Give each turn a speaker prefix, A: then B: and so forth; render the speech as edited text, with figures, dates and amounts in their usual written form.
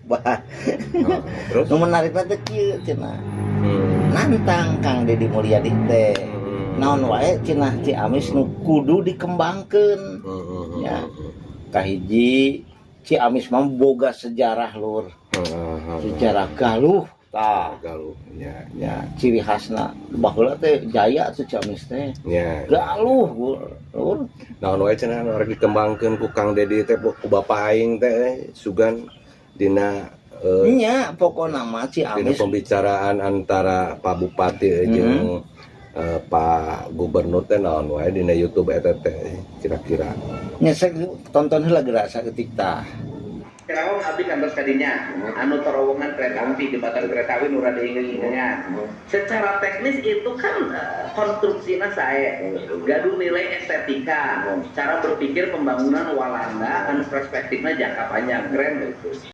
A: Bah.
B: Nah, terus?
A: Nu menarik teh kieu cenah. Nantang Kang Deddy Mulyadi teh. Naon wae cenah Ciamis nu kudu dikembangkeun. Ya. Kahiji, Ciamis mah boga sejarah, Lur. Sejarah Galuh tah.
B: Galuh ya.
A: Ya, ciri khasna baheula teh jaya tuh Ciamis teh. Galuh, Lur.
B: Naon wae cenah anu arek dikembangkeun ku Kang Dedi teh, ku bapak aing teh sugan dina
A: Nya, pokokna mah
B: dina
A: Ciamis
B: pembicaraan antara Pak Bupati jeung Pak Gubernur teh naon wae dina YouTube eta teh kira-kira?
A: Nyesek, tonton heula geura saeutik tah.
C: Kerawang abdi kantos kadinya, anu terowongan kereta api, jembatan kereta api nu rada inge-ingengan. Secara teknis itu kan konstruksinya saya gaduh nilai estetika, cara berpikir pembangunan Walanda anu perspektifnya jangka panjang, keren gitu.